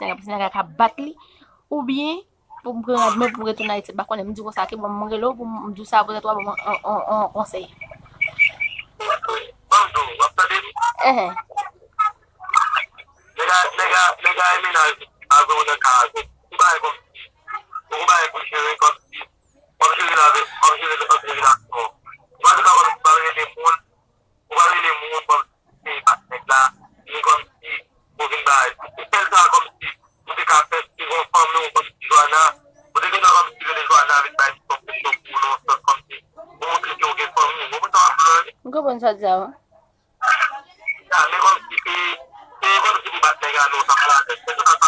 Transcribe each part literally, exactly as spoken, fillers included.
nèg ap, nèg la ka bat li, oubyen pou m pran rad mwen pou m retounen Ayiti. M pa konnen, m di konsa ke bon, m rele w pou m di w sa, poutèt w a ban m yon, yon, yon konsèy. Enhen. Nèg la, nèg la, nèg la e mennaj avè w nan ka avè w. Ou bagay kòmsi, ou bagay pou jere kòmsi, w ap jere l avè, w ap jere l antre relasyon. Ou pa di pa kòmsi w pa rele moun, ou pa rele moun kòmsi se pa nèg la, ni kòmsi ou vin bay. Ou fè l sa kòmsi ou te ka fè, si gon fanmi w kòmsi Joana, ou te gen dwa kòmsi rele Joana vin bay ti konpresyon pou ou nan yon sans kòmsi ou montre ke ou gen fanmi w. Ou konprann sa w ap fè la, wi? M konprann sa w di a, wi. Sa, men kòmsi se, se kòmsi pou bat nèg la, non, sa pa lapenn. Men sa, sa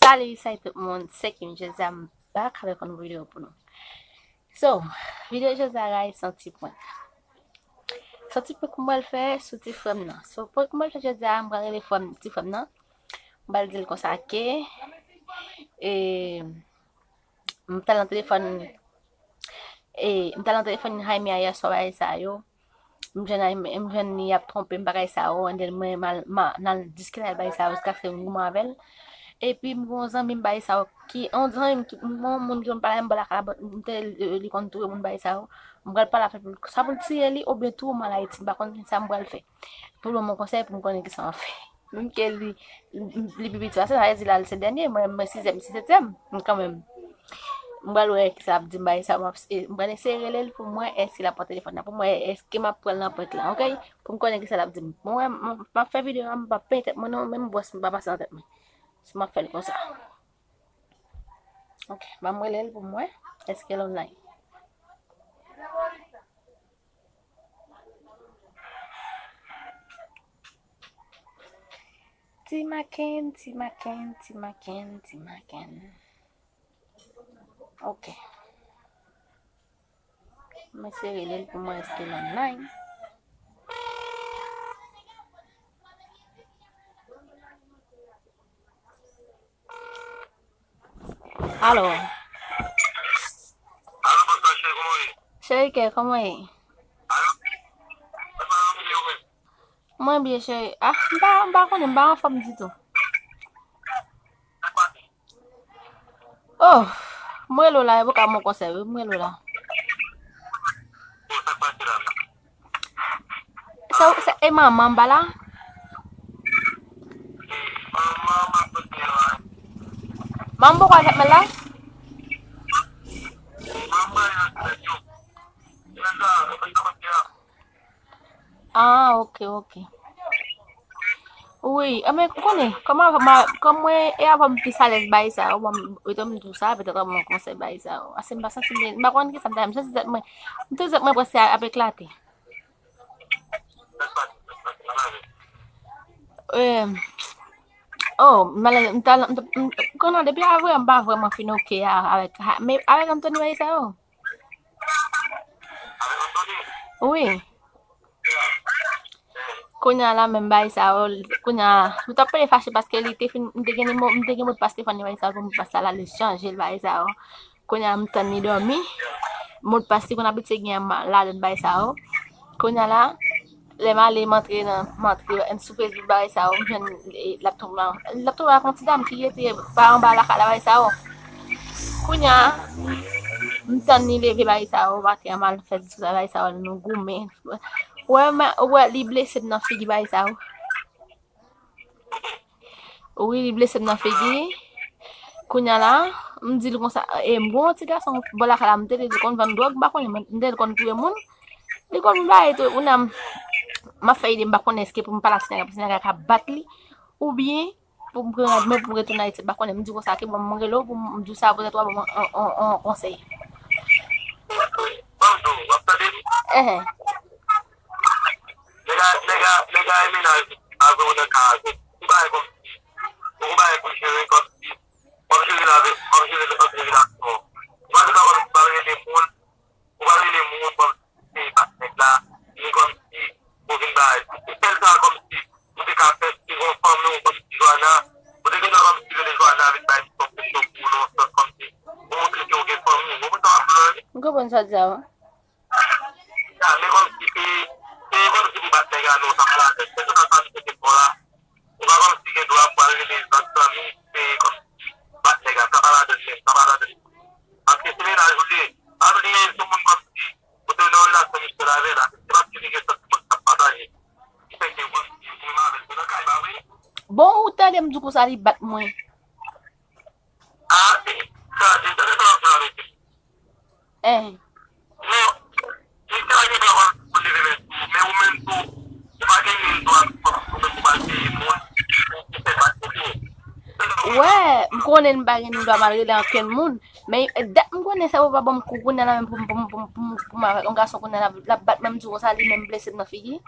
Salut, salut tout moun, se Kim, jodi a m back avèk yon nouvo videyo pou nou. So, videyo jodi a, guys, se yon ti prank. Se yon ti prank m pral fè sou ti frè m nan. So, prank m pral fè jodi a, m pral rele frè m, ti frè m nan. M pral di l konsa ke, e, m t al nan telefòn, e, m t al nan telefòn Haïmi a yè swa, bagay sa yo. M jwenn Haïmi, m jwenn li ap twonpe m, bagay sa yo, and then mwen m al, m al nan diskite avè l, bagay sa yo, jiskaske m goumen avè l. Epi m gen yon zanmi m, bagay sa yo, ki, yon zanmi m ki, yon moun ki konn pale avè m bò lakay la, m te, li konn touye moun, bagay sa yo. M pral pale avè l, sa pou l tiye li oubyen touye m al Ayiti, m pa konn kisa m pral fè. Pou l ban m yon konsèy pou m konnen kisa m ap fè. Menm ke li, li pi piti pase, sa vle di la, li se dènye, mwen, mwen sizyèm, li se setyèm, men kanmenm. M pral wè kisa l ap di m, bagay sa, m ap, m pral eseye rele l pou m wè èske l ap pran telefòn nan, pou m wè èske m ap pran l nan prank la, oke? Pou m konnen kisa l ap di m. Mwen, m, m ap fè videyo a, m p ap penyen tèt mwen non, menm bwòs m pa pase nan tèt mwen. Si m ap fè l konsa. Oke, ban m rele l pou m wè èske l online. Ti Maken, Ti Maken, Ti Maken, Ti Maken. Ok. Mwen se rele l pou mwen èske l online. Alo. Alo, bonswa, cheri, kòman w ye? Cheri kè, kòman w ye? Alo? Mwen byen, cheri. Ah, m pa, m pa konnen, m pa anfòm ditou. Oh, m rele w la, e pou ka m yon konsèy, wi, m rele w la. Se, se, e manman m pa la? Manman poko al fè mèl la? Ah, ok, ok. Wi, e men, ou konnen, kòman, kòman mwen, e avan m plis alèz bay sa yo, bon, etan m di w sa, petèt mwen konsèy bay sa yo. Ase m pa santi byen, m pa konn kisa m ta, m santi tèt mwen, m santi tèt mwen prèske ap eklate. Eh, oh, malè, m ta, m ta, m, konnen depi avan, m pa vrèman fin ok a, avèk, men avèk Anthony bay sa yo. Wi. Kounye a la menm bagay sa yo, kounye a, nou t ap pale fache paske li te fin, m te gen nimo, m te gen modpas telefòn li bagay sa yo, pou modpas la, la li chanje l bagay sa yo. Kounye a m tann li dòmi, modpas li konn abitye gen an ma-, ladan bagay sa yo. Kounye a la, lè m ale, m antre nan, m antre sou Facebook bagay sa yo, m jwenn, e, l ap tonbe, l ap tonbe ak yon ti dam ki rete pa anba lakay la bagay sa yo. Kounye a, m tann li leve bagay sa yo, maten an m al fè diskisyon bagay sa yo, nou goumen. Wè, m, wè, li blese m nan figi bagay sa yo. Wi, li blese m nan figi. Kounye a la, m di l konsa, e, m gon ti gason bò lakay la, m te di li konn vann dwòg, m pa konnen, m te di l konn touye moun. Li konn bay tou, kounye a m, m ap fè ide, m pa konnen èske pou m pale ak ti nèg la, pou ti nèg la ka bat li, oubyen pou m pran rad mwen pou m retounen Ayiti. M pa konnen, m di konsa ke bon, m rele w pou m di w sa, poutèt w a ban m yon, yon, yon konsèy. Enhen. Nèg la, nèg la, nèg la e mennaj avè w nan ka avè w. Ou bagay kòmsi, ou bagay pou jere kòmsi, w ap jere l avè, w ap jere l antre relasyon. Ou pa di pa kòmsi w pa rele moun, ou pa rele moun kòmsi se pa nèg la, ni kòmsi ou vin bay. Ou fè l sa kòmsi ou te ka fè, si gon fanmi w kòmsi Joana, ou te gen dwa kòmsi rele Joana vin bay ti konpresyon pou ou nan yon sans kòmsi pou montre ke ou gen fanmi w. Ou konprann sa Konprann sa w di a, wi. Ya, men kòmsi se, se kòmsi pou bat nèg la, non, sa pa ladann. Se tout sa misye te fè w la. Se pa kòmsi gen dwa pou al rele zòt zanmi, se kòmsi bat nèg la, sa pa ladann menm, sa pa ladann. Paske se mennaj ou li ye. Pa bliye se yon moun kòmsi ou te nan yon relasyon misyèl avè l, se paske li gen santiman k ap pataje. Ki fè ke kòmsi ou menm avè l, se nan kay pa vre? Bon, ou tande m di w konsa li bat mwen. Ah, se sa, se sa, se sa, se sa, se sa. Eh. Non, misye pa gen dwa pou leve men sou ou, men ou menm tou, ou pa gen menm dwa pou ou menm pou al peye moun, pou fè sa pou ou. Wè, m konnen m pa gen dwa m al rele ankenn moun, men, eh, dat m konnen sa yo pa ban m kou kounye a la menm pou m, pou m, pou m, pou m, pou m avèk yon gason kounye a la, l ap bat mwen, m di konsa li menm blese m nan figi.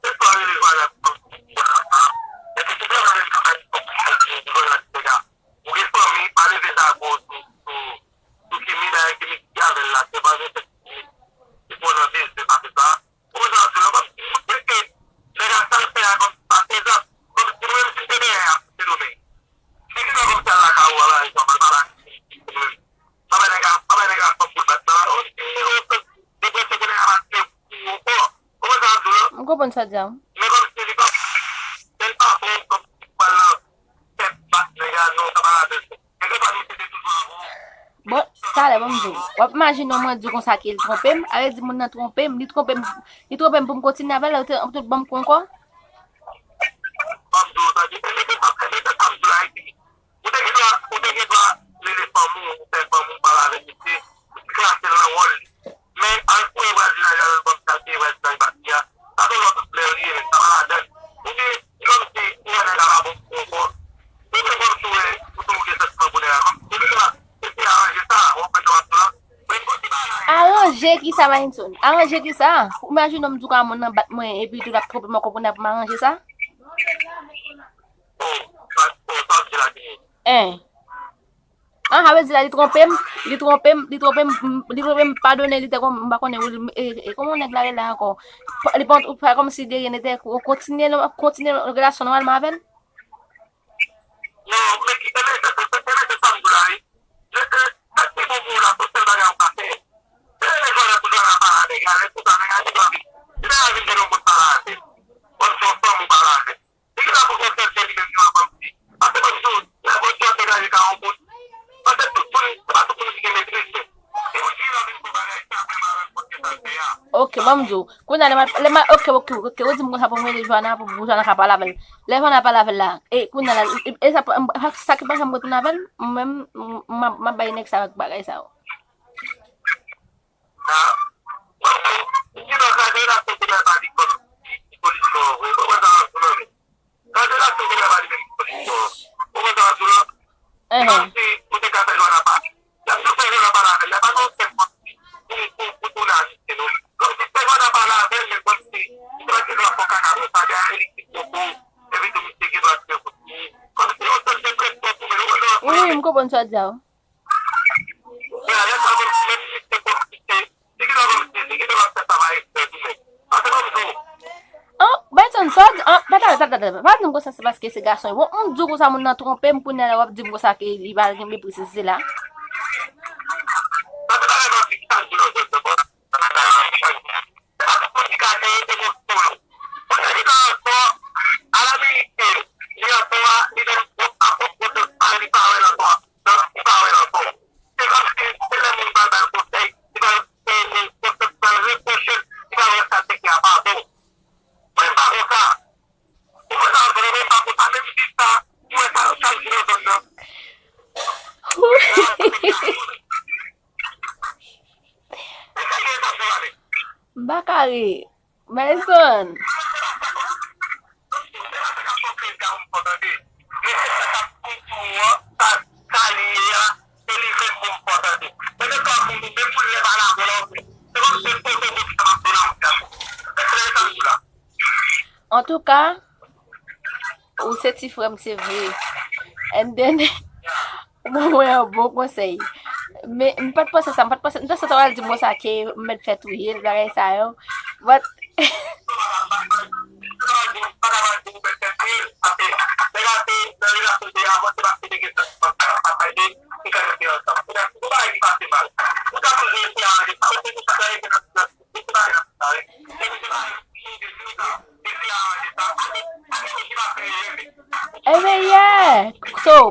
Se sa rele jwal la. Epi si te rele jwal la, ou gen fanmi, pa leve zago sou, sou, sou Kimi, dayè Kimi ki avè l la, se pa gen sèt Kimi ki pran nan bezwen pase sa. Ou konn sa m ap di w la, kòmsi ou tcheke nèg la sa l fè a kòmsi pa egzanp, kòmsi mwen menm si m te genyen a Sendomeng. Li gen dwa kòmsi al lakay ou a la, egzanp, al pale ak Kimi, Kimi menm. Sa bay nèg la, sa bay nèg la fanm pou l bat nan la, ou di nimewo kat, depresyon pou nèg la pa touye ou ankò. Ou konprann sa m ap di w la? M konprann sa w di a. Men kòmsi li pa, men li pa bon kòmsi pou al nan tèt bat nèg la, non, sa pa ladann. Gen de fwa misye te toujou avè w. Bon, talè, ban m di w. W ap imajine w mwen di w konsa ke l twonpe m, ale di moun nan twonpe m, li twonpe m, li twonpe m pou m kontinye avè l, ou te, ou te ban m kou ankò? Ban m di w sa, di, e mete sa, e mete sa m di w la, Haiti. Ou te gen dwa, ou te gen dwa rele fanmi w, ou fè fanmi w pale avèk misye, ou te klase l nan wòl li. Men al fouye vwazinaj la, al banm sa fouye vwazinaj pati a. Sa se yon lòt lè li ye, men sa pa ladann. Ou di, se kòmsi ou wè nèg la pa bon pou ou ankò. Ou te kòmsi ou wè, ou te gen santiman pou nèg la. Kòmsi depi la, se, se aranje sa, w ap fè sa w ap fè la. Men yon ti bagay. Aranje kisa, Malinson? Aranje kisa? Ou imajine w m di w ka moun nan bat mwen, epi tou l ap twonpe m ankò pou n ap aranje sa? Oh, sa, oh, sa w di la, se. En. An, sa vle di la, li twonpe m, li twonpe m, li twonpe m, m, li twonpe m, padone, li te kon, m pa konnen, e, e, kòman nèg la rele la ankò? Pa, li pa, pa kòmsi de rien n'était, ou kontinye, ou kontinye relasyon nòmalman avè l? Non, men ki, e men, se, se, se, e men, se sa m di w la, wi. Se, se, sa ki bon pou w la, se sèl bagay ou ka fè. Se rele jwal la pou jwal la pale avè l, e pou sa nèg la vin, si nèg la vin gen yon moun pale avè l, kòmsi yon fanm ou pale avè l. Li gen dwa pou fè sèl se li menm ki va fanm si. Paske ban m di w, lè Bondye ap degaje ka yon moun, paske tout moun, se pa tout moun ki gen metriz tou. Si Bondye vin fè yon bagay, se apre m avè l Bondye sa l fè a. Ok, ban m di w. Kounye a, lè m, lè m, ok, ok, ok, ou di m konsa pou m rele Joana, pou, pou Joana ka pale avè l. Lè Joana pale avè l la, e kounye a la, e, e sa, sa ki pase m retounen avè l, mwen menm, m, m, m ap bay nèg sa ak bagay sa yo. Sa, mwen, mwen, m gen dwa kraze relasyon kounye a pa di kòm ti, ti solisyon an vre. Ou konprann sa m ap di w la, men. Kraze relasyon kounye a pa di menm ti solisyon an. Ou konprann sa m ap di w la? Se kòmsi ou te ka fè Joana pale. L ap toujou fè Joana pale avè l. L ap pa gen yon sèl kòmsi pou, pou, pou tounen a misye, non. Kòmsi fè Joana pale avè l, men kòmsi, li te mèt gen dwa fè kaka konsa, dèyè li ki poko, epi tou misye gen dwa tire kout pye. Kòmsi yon sèl depresyon pou men, ou konprann sa m ap di w la, men. Wi, m konprann sa w di a. An, Benson, sa w di, an, pa, pa, pa, pa, pa di m konsa, se paske se gason. Bon, m di w konsa, moun nan twonpe m, kounye a la w ap di m konsa ke li pa gen mepri, sesi, sela. Se kòmsi se lè moun pral ba l konsèy, li pral, e, e, konsèy pral repwoche l, li pral wè sa l te fè a pa bon. Mwen m pa konsa. Ou konn sa, mwen menm m pa konsa, menm si sa, m wè sa chak jou nan zòn nan. M pa ka ri. Benson. Antouka, ou se ti frè m, se vre. And then, ou ban mwen yon bon konsèy. Men, m pa t panse sa, m pa t panse, m te santi w al di m konsa ke m mèt fè touye l, bagay sa yo. But, Sa pa di, sa pa di ou mèt fè pil, paske nèg la te nan relasyon l te ye avan, se paske te gen santiman sa k ap pataje,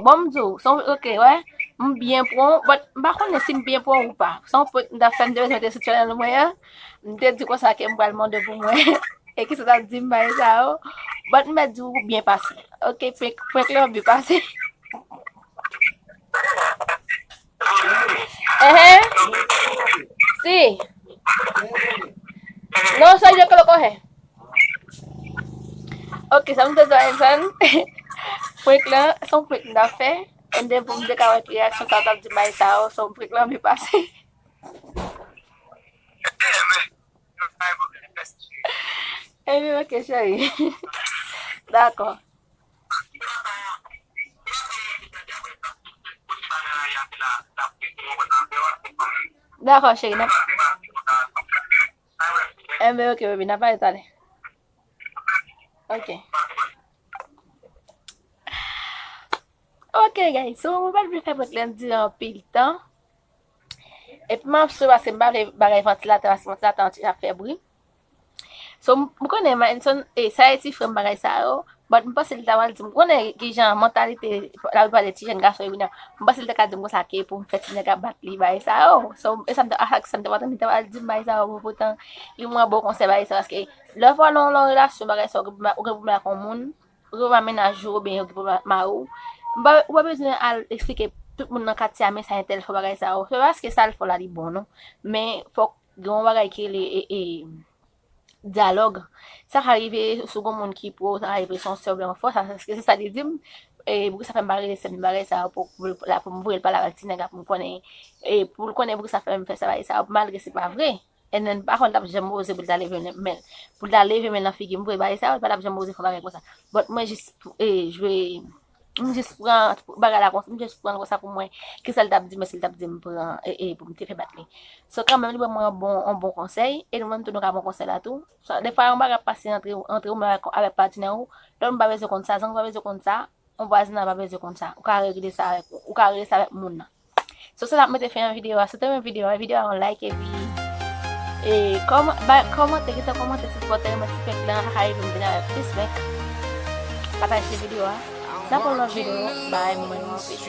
Bon, m di w, se yon, ok, wè, m byen pran w, but m pa konnen si m byen pran w ou pa. Se yon prank m t ap fè, m te bezwen mete sou channel mwen an. M te di konsa ke m pral mande pou mwen. E kisa w t ap di m bagay sa yo? But m mèt di w byen pase. Ok, prank, prank lan byen pase. Ehe. Si. Non, soy yo que lo coge. Ok, sa m te di Enson. Prank lan, se yon prank m t ap fè. And then pou m te ka wè ki reyaksyon sa w t ap di bagay sa yo, se yon prank lan byen pase. Ebyen, ok, cheri. Dakò. Dakò, cheri, n ap. Enben, ok, baby, n ap pale talè. Ok. Ok, guys, so, mwen pa t vle fè prank lan dire anpil tan. Epi, m ap sou paske m pa vle bagay vantilatè, paske vantilatè an ti ap fè bri. So, m, m konnen Enson, e, sa e ti frè m bagay sa yo, but m panse li ta pral di m, m konnen kijan mantalite, la plupart de ti jèn gason yo vin an, m panse li ta ka di m konsa ke pou m fè ti nèg ap bat li bagay sa yo. So, e sa m te, a sa ki sa m te pa tande, li ta pral di m bagay sa yo, poutan, li mwen bon konsèy bagay sa yo, paske lè fwa nan yon relasyon bagay sa yo, ou gen pou mal ak yon moun, ou gen pou mal mennaj ou, oubyen ou gen pou mal ak mari w. M pa, ou pa bezwen al eksplike tout moun nan katye a, men sa entèl fè bagay sa yo. Se pa paske sa l fè w la li bon, non. Men fòk gen yon bagay ki rele, e, e, dyalòg. Sa ka rive sou gon moun ki pran w, sa ka rive se yon sè oubyen yon frè, sa, se, se sa li di m. E, poukisa fè m pa rele sè m bagay sa yo pou, pou, la, pou m voye l pale avèk ti nèg la pou m konnen, e, pou l konnen poukisa fè m fè sa bagay sa yo, malgre se pa vre. And then, pa konn, l t ap janm oze pou l ta leve men, men, pou l ta leve men nan figi m vre, bagay sa yo, li pa t ap janm oze fè bagay konsa. But mwen jis, e, jwe, m jis pran bagay la konsa, m jis pran l konsa pou mwen, kisa l t ap di mwen, si l t ap di m pran, e, e, pou m te fè bat li. So, kanmenm, li ban mwen yon bon, yon bon konsèy, e nou menm tou, nou ka pran konsèy la tou. So, defwa, yon bagay ap pase antre, antre ou menm avèk, avèk patnè ou, lòt moun pa bezwen konn sa, zanmi pa bezwen konn sa, yon vwazinay pa bezwen konn sa. Ou ka regle sa avèk, ou ka regle sa avèk moun nan. So, se la m mete fen an videyo a. Si w te renmen videyo a, videyo a yon like epi, e, kòman, ba, kòmante, kite kòmante, sipòte mwen, ti prank lan, sa ka ede m vin avèk plis prank. Pataje videyo a. N ap wè lòt videyo. Bye, mwen renmen w anpil.